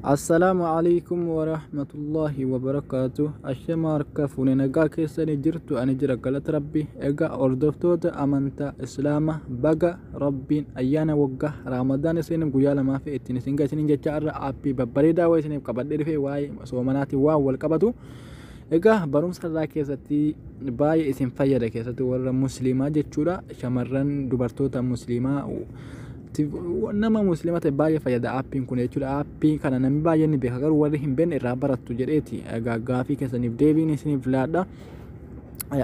Assalaamu alaikum warahmatullahi wabarakaatu. Ashama harka fuune, nagaa keessanii jirtu? Ani jira, galata Rabbi. Egaa hordoftoota amantaa Islaamaa, baga Rabbiin ayyaana waggaa Raamadaan isiniif guyyaa 2 fi ittiin isin gahe jecha, irra aappii babbareedaa wayii isiniif qabadhee dhufe, waa'ee soomanaatiin waan wal qabatu. Egaa barumsa irraa keessatti baay'ee isin fayyada, keessatti warra Musliimaa jechuudha. Shamarran, dubartoota Musliimaa, nama Musliima ta'e baay'ee fayyada aappiin kun jechuudha. Aappii kana namni baay'een ni beeka, garuu warri hin beekne irraa barattu jedheeti. Egaa gaafii keessaniif deebiin isiniif laadha.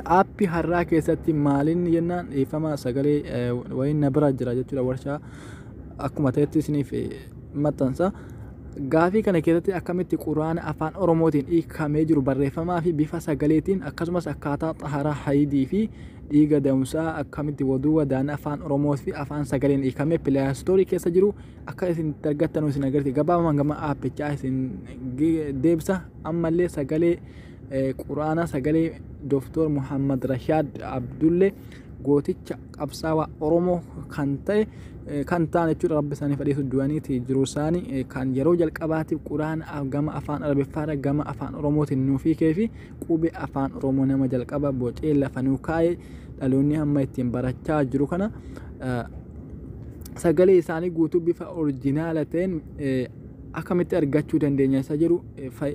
Aappii har'aa keessatti maaliin jennaan, dhiifama, sagalee wayiin na bira jira jechuudha, warshaa akkuma ta'etti isiniif maxxansa. Gaafii kana keessatti akkamitti Quraana Afaan Oromootiin hiikamee jiru barreeffamaa fi bifa sagaleetiin, akkasumas akkaataa xaharaa hayidii fi dhiiga da'umsaa, akkamitti waduu daan Afaan Oromoo fi afaan sagaleen hiikamee Play Store keessa jiru akka isin itti argattan isin agarsiisa. Gabaabamaan gama aappichaa isin deebisa. Ammallee sagalee Quraana, sagalee Dooktor Muhammad Rashaad Abdullee, gooticha qabsaawaa Oromoo kan ta'e, kan ta'an jechuudha, Rabbi isaanii fadhiisu, du'aniiti jiru isaanii, kan yeroo jalqabaatiif Quraana gama Afaan Arabiffaadha gama Afaan Oromootiin nuuf hiikee fi qubee Afaan Oromoo nama jalqaba bocee lafa nuu kaa'ee dhaloonni amma ittiin barachaa jiru kana, sagalee isaanii guutuu bifa orjinaala ta'een akkamitti argachuu dandeenya isa jedhu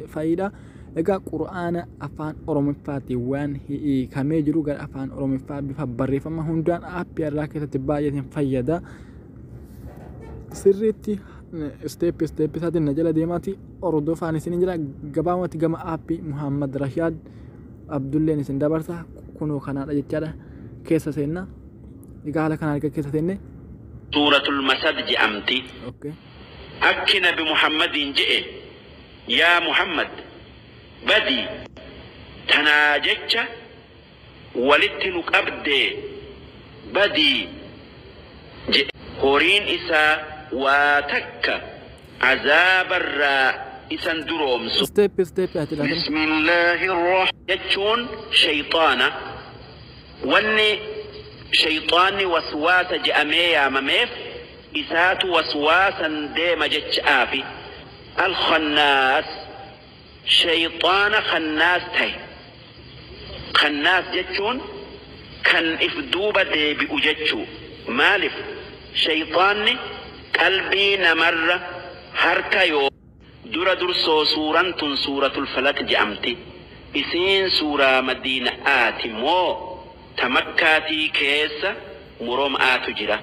fayyida. Egaa Qura'aana Afaan Oromoffaatiin waan hiikamee jiru gara Afaan Oromoffaa bifa barreeffama hundaan aappii irraa keessatti baay'ee fayyada. Sirriitti step step isaatiin na jala deemaati hordofaan isin jira. Gabaabumatti gama aappii Muhammad Rashaad Abdulleen isin dabarsa, kunoo kanaadha jechaadha, keessa seenna. Egaa haala kana arga keessa seenne. Suuratul Masad je'amti. Akki Nabi Muhammadiin je'e, yaa Muhammad, badii tanaa jecha walitti nu qabdee badii je'e. Horiin isaa waa takka azaabarraa isan duroomsu. Step step ati ilaatan. Bismillaahi jechuun shayxaana. Wanni shayxaanni waswaasa je'amee yaamameef isaatu waswaasan deema jecha'aafi. Alkhannaas, shayxaana khannaas ta'e. Khannaas jechuun kan if duuba deebi'u jechuu. Maalif shayxaanni qalbii namarra harka yoo dura dursoo. Suuran tun Suuratul Falaq je'amti. Isiin suuraa Madiina'aati moo ta Makkaatii keessa murom'aatu jira.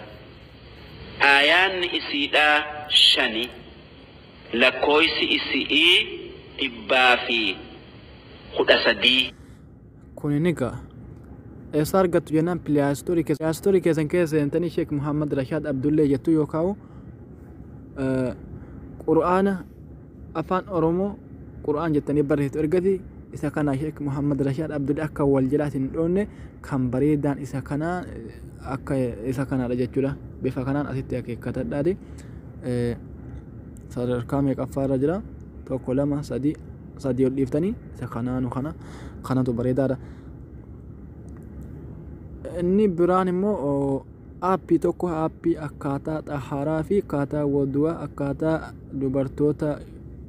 Aayaanni isiidhaa 5, lakkooysi isi'ii 113. Kun ni ga'a. Eessa argattu jennaan, Play Store keessa. Play Store keessan keessa seentanii Sheek Muhammad Rashaad Abdullee jettu yookaan Qur'aana Afaan Oromoo Qur'aan jettanii barreessitu. Ergati isa kana Sheek Muhammad Rashaad Abdullee akka wal jalaatiin hin dhoofne, kan bareedaan isa kana, akka isa kanaadha jechuudha. Bifa kanaan asitti akeekkatadhaati. Sadarkaa meeqaffaa irra jira? Tokko, lama, sadii, sadii ol dhiiftanii isa kanaanu kana kanatu bareedaadha. Inni biraan immoo aappii tokko, aappii akkaataa xaharaa fi akkaataa wadu'aa, akkaataa dubartoota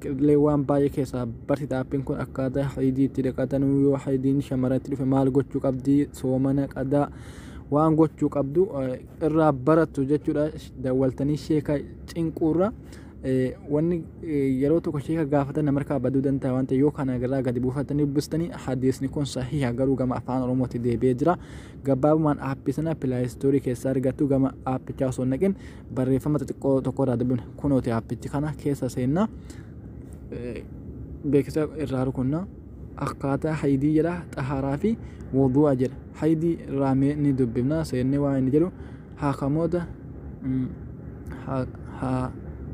qillee waan baay'ee keessaa barsita. Aappiin kun akkaataa haydii itti dhiqatanuu, yoo haydiin shamarratti dhufe maal gochuu qabdi, soomana qadaa waan gochuu qabdu irraa barattu jechuudha. Dawwaltanii sheeka cinquurra, wanni yeroo tokko sheeka gaafatan nama harkaa baduu danda'a waan ta'eef, yoo kana irraa gadi buufatanii dubbistanii, hadiisni kun sahiha, garuu gama Afaan Oromootti deebi'ee jira. Gabaabumaan aappii sana Play Store keessaa argattu. Gama aappichaa osoo hin naqin barreeffama xixiqqoo tokko irraa dubbifna. Kunooti aappichi kana keessa seenna, beeksisa irraa rukunna. Akkaataa haydii jedha, xaharaa fi wudu'a jedha. Haydii irraa mee ni dubbifna seennee waan inni jedhu.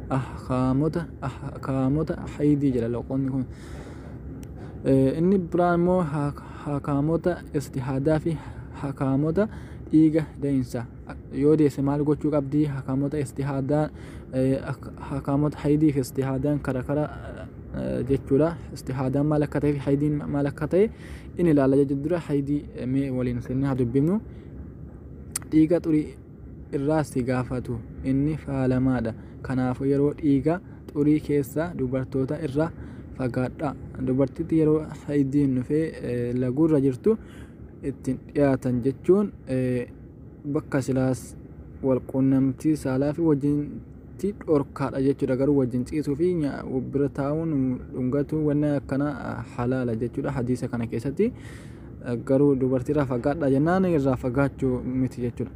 Ahkaamota haydii jedha loqonni kun. Inni biraan immoo hakaamota istihaadaa fi hakaamota dhiiga da'insa, yoo deesse maal gochuu qabdi, hakaamota istihaadaa, hakaamota haydii fi istihaadaan kara kara Jechuudha. Istihaadaan maal akka ta'e fi haydiin maal akka ta'e inni ilaalla jechuudha. Dura haydii mee waliin seennee haa dubbifnu. Dhiiga xurii irraa si gaafatu, inni faalamaadha. Kanaafuu yeroo dhiiga xurii keessa dubartoota irraa fagaadha. Dubartitti yeroo haydiin dhufee laguurra jirtu ittiin dhiyaatan jechuun bakka silaas wal quunnamtii saalaa fi wajjinti dhorkaadha jechuudha. Garuu wajjin ciisuu fi bira taa'uun, dhungatu, wanni akkana halaala jechuudha hadiisa kana keessatti. Garuu dubartiirraa fagaadha jennaan irraa fagaachuu miti jechuudha.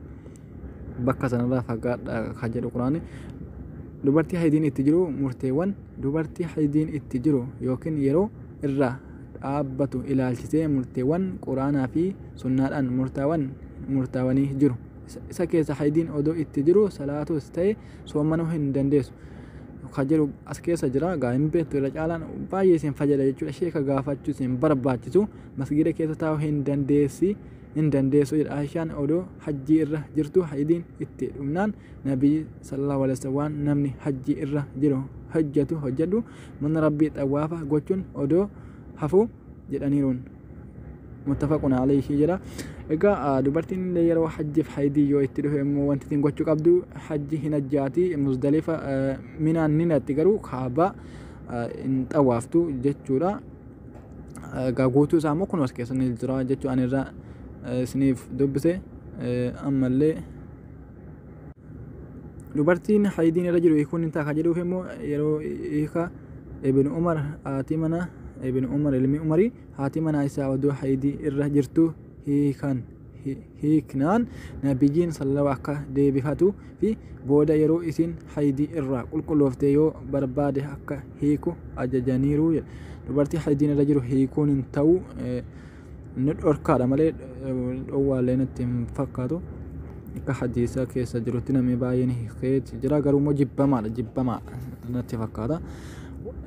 Bakka sanarraa fagaadha kan jedhu Quraanni. Dubartii haydiin itti jiru murteewwan dubartii haydiin itti jiru yookiin yeroo irraa dhaabbatu ilaalchisee murteewwan Quraanaa fi sunnaadhaan murtaawanii jiru. Isa keessa haydiin odoo itti jiru salaatus ta'e soomanuu hin dandeessu. Kan jedhu as keessa jira. Gaa hin beektu, irra caalaan baay'ee isin fayyada jechuudha. Sheeka gaafachuu isin barbaachisu. Masgiida keessa taa'uu hin dandeessi, hin dandeessu jedha. Aishaan odoo hajjii irra jirtu haydiin itti dhumnaan Nabii sallallahu alaihi wasallam waan namni hajjii irra jiru hojjetu hojjedhu, mana Rabbii xawaafa gochuun odoo hafu jedhaniiruun. Muttafaqun alayhi jedha. Egaa dubartiin illee yeroo hajjiif haydii yoo itti dhufe immoo wanti ittiin gochuu qabdu hajji hin hajjaati, Muzdalifa, Minaan ni natti, garuu Kaabaa hin xawaaftu jechuudha. Egaa guutuu isaa immoo kun as keessa ni jira jechuu ani irra isiniif dubbise. Ammallee dubartiin haydiin irra jiru hiikuun hin ta'a kan jedhuuf immoo yeroo hiika Ibn Umar, haati mana Ibn Umar, ilmi Umarii, haati manaa isaa odoo haydii irra jirtu hiikan hiiknaan Nabiyyiin sallallahu akka deebifatu fi booda yeroo isiin haydii irraa qulqulloofte yoo barbaade akka hiiku ajajaniiru jedha. Dubartii haydiin irra jiru hiikuun hin ta'u, inni dhorkaadha malee dhowwaallee natti hin fakkaatu. Akka hadiisa keessa jirutti namni baay'een hiikeeti jira, garuu immoo jibbamaadha, jibbamaa natti fakkaata.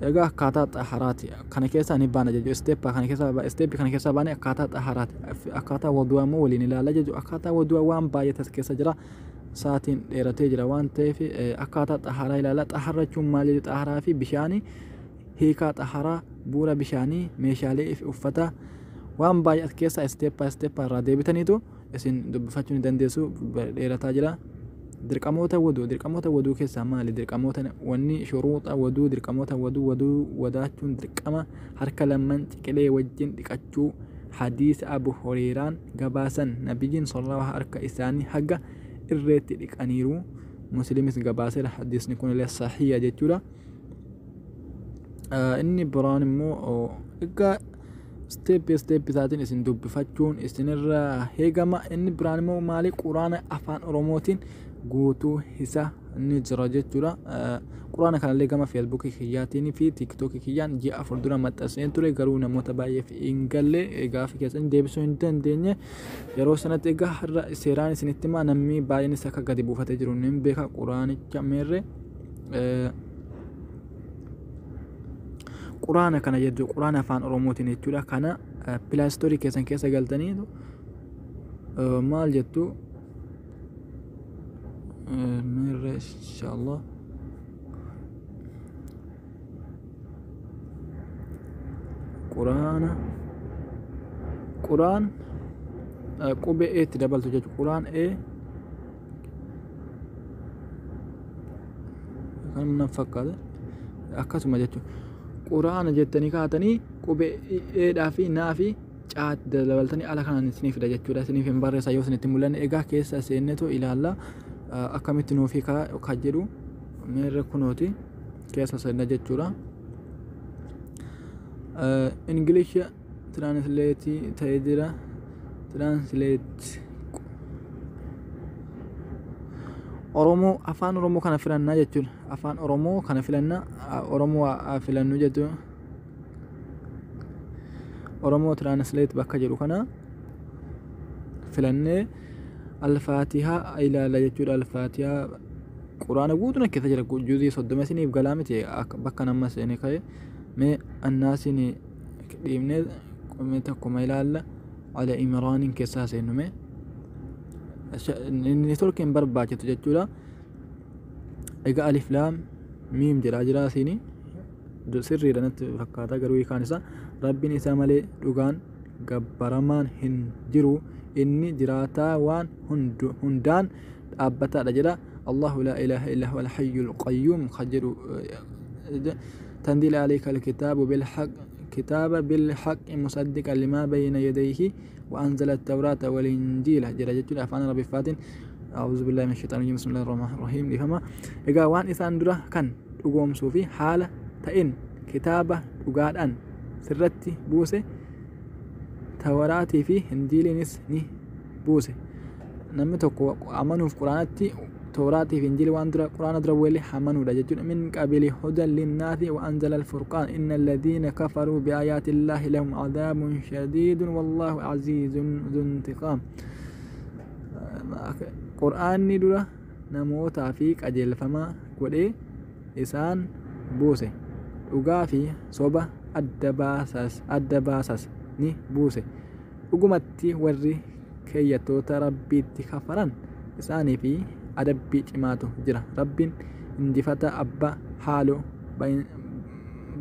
Egaa akkaataa xaharaati kana keessaa ni baana jechuudha. Isteeppaa kana keessaa, isteeppii kana keessaa baane akkaataa xaharaati. Akkaataa wadu'aa immoo waliin ilaalla jechuudha. Akkaataa wadu'aa waan baay'ee tas keessa jira. Sa'aatiin dheeratee jira waan ta'eef akkaataa xaharaa ilaalla. Xaharra jechuun maal jechuudha? Xaharaa fi bishaanii, hiikaa xaharaa, bu'uura bishaanii, meeshaalee fi uffata, waan baay'ee as keessaa isteeppaa isteeppaa irraa deebitaniitu isin dubbifachuu ni dandeessu. Dheerataa jira. Dirqamoota waduu, dirqamoota waduu keessaa maali? Dirqamoota wanni shuruuxa waduu, dirqamoota waduu, waduu wadaachuun dirqama harka lamman ciqilee wajjin dhiqachuu. Hadiisa Abu Huriiraan gabaasan Nabiyyiin sallallahu harka isaanii haga irreetti dhiqaniiru. Muslimis gabaaseera, hadiisni kunillee sahiha jechuudha. Inni biraan immoo egaa isteeppii isteeppii isaatiin isin dubbifachuun isinirra heegama. Inni biraan immoo maali? Quraana Afaan Oromootiin guutuu isaa ni jira jechuudha. Quraana kanallee gama Feesbuukii kiyyaatiin fi Tiiktookii kiyyaan ji'a 4 dura maxxanseen ture, garuu namoota baay'eef hin galle, gaafii keessan deebisuu hin dandeenye yeroo sanatti. Egaa har'a seeraan isinitti himaa, namni baay'eenis akka gadi buufatee jiru ni beeka. Quraanicha meerre? Quraana kana jechuudha, Quraana Afaan Oromootiin jechuudha. Kana Play Store keessan keessa galtanii maal jettu meerre? Inshaallah quraana, quraan qubee eetti dabaltu jechuudha. Quraan ee kan na fakkaata akkasuma jechuudha. Quraana jettanii kaatanii qubee eedhaa fi naa fi caa dabaltanii ala kanaan isiniif fida jechuudha. Isiniif hin barreessa yoo isinitti mul'anne. Egaa keessa seennetu ilaalla akkamitti nuuf hiikaa kan jedhu. Meerre? Kunooti keessa seenna jechuudha. English translate ta'ee jira. Translate Oromoo, Afaan Oromoo kana filannaa jechuudha. Afaan Oromoo kana filannaa, Oromoo filannu jechuudha. Oromoo translate bakka jedhu kana filannee Alfaatihaa ilaalla jechuudha. Alfaatihaa Quraana guutuun keessa jira. Juzii 30 isiniif galaa miti bakka nama seene ka'e. Mee Annaasiin dhiibnee qomee tokkuma ilaalla. Ala Imraaniin keessaa seennu mee. Neetworkiin barbaachisu jechuudha. Egaa alif laam miim jedhaa jira asiini. Sirriidha natti fakkaata garuu hiikaan isaa Rabbiin isa malee dhugaan gabbaramaan hin jiru, inni jiraataa waan hundaan dhaabbataadha jedha. Allahu laa ilaaha illaa huwal hayyul qayyuum kan jedhu. Tanziila alayka alkitaabu bilhaq kitaaba bilhaqqi musaddiqan limaa bayna yadayhi wa anzala at-tawraata wal injiila jedha jechuudha afaan Arabiffaatiin. A'uuzu billahi minash shaytaanir rajiim. Bismillahir rahmaanir rahiim. Dhiifama. Egaa waan isaan dura kan dhugoomsuu fi haala ta'een kitaaba dhugaadhaan sirratti buuse, Tawraatii fi Injiiliinis ni buuse. Namni tokko amanuuf Quraanatti Tawraatii fi Injiilii waan dura Quraana dura bu'ellee amanuudha jechuudha. Min qabili hudan linnaasi wa anzala al-furqaan inna alladhiina kafaruu bi ayaati illaahi lahum cadaabun shadiidun wallaahu aziizun zuntiqaam. Qur'aanni dura namootaa fi qajeelfama godhee isaan buuse. Dhugaa fi soba adda baasas ni buuse. Dhugumatti warri keeyyattoota Rabbiitti kafaran isaanii fi adabbii cimaatu jira. Rabbiin injifata abbaa haaloo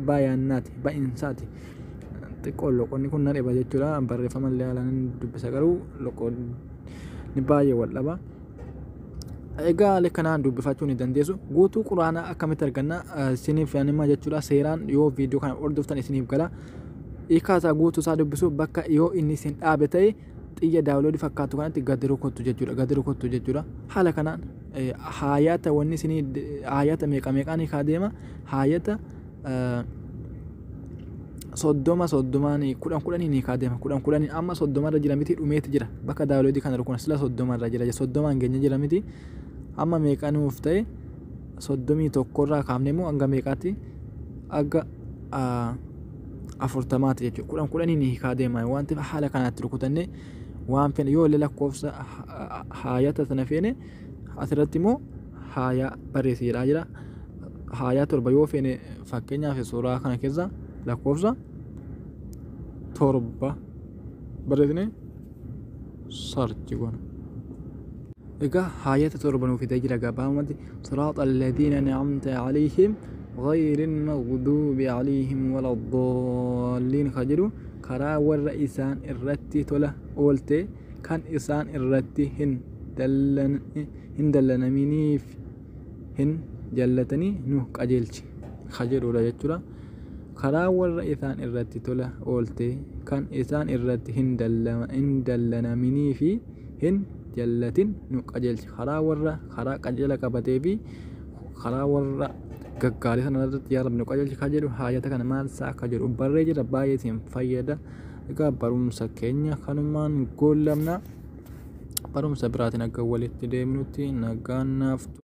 bayannaati ba'insaati. Xiqqoo loqonni kun na dhiba jechuudha. Barreeffama illee haalaan dubbisa garuu loqonni baay'ee wal dhaba. Egaa haala kanaan dubbifachuu ni dandeessu. Guutuu Quraanaa akkamitti arganna isiniif anima jechuudha. Seeraan yoo viidiyoo kana hordoftan isiniif gala. Hiikaa isaa guutuu isaa dubbisu bakka yoo inni isin dhaabe ta'e xiyya download fakkaatu kanatti gadi rukuttu jechuudha. Gadi rukuttu jechuudha. Haala kanaan haayata wanni isinii haayata meeqa meeqaan hiikaa deema. Haayata 30 30n 10 10n hiikaa deema. 10 10n amma 30 irra jira miti, dhumeeti jira. Bakka download kana rukuna sila 30 irra jira. 30n geenye jira miti. Amma meeqa nuuf ta'e? 31 irraa kaafne immoo hanga meeqaatti? Aga 40ti jechuudha. 10 10n hiikaa deema waan ta'eef haala kanaatti rukutannee waan feene yoo illee lakkoofsa haayata sana feene asirratti immoo haayaa barreessi jedhaa jira. Haayaa 7 yoo feene, fakkeenyaaf suuraa kana keessa lakkoofsa 7 barreessine search goona. Egaa haayata 7 nuuf fidee jira gabaabumatti. Siraaxa alladhiina an'amta alayhim ghayril maghduubi alayhim waladdaalliin kan jedhu, karaa warra isaan irratti tola oolte kan isaan irratti hin dallanaminiif hin jallatanii nu qajeelchi kan jedhudha jechuudha. Karaa warra isaan irratti tola oolte kan isaan irratti hin dallanaminii fi hin jallatin nu qajeelchi. Karaa warra karaa qajeela qabatee fi karaa warra gaggaarii sana irratti yaa Rabbi nu qajeelchi kan jedhu haayata kana maal isaa akka jedhu barree jira, baay'ee isin fayyada. Egaa barumsa keenya kanumaan goolabna. Barumsa biraatiin akka walitti deemnutti nagaan naaf.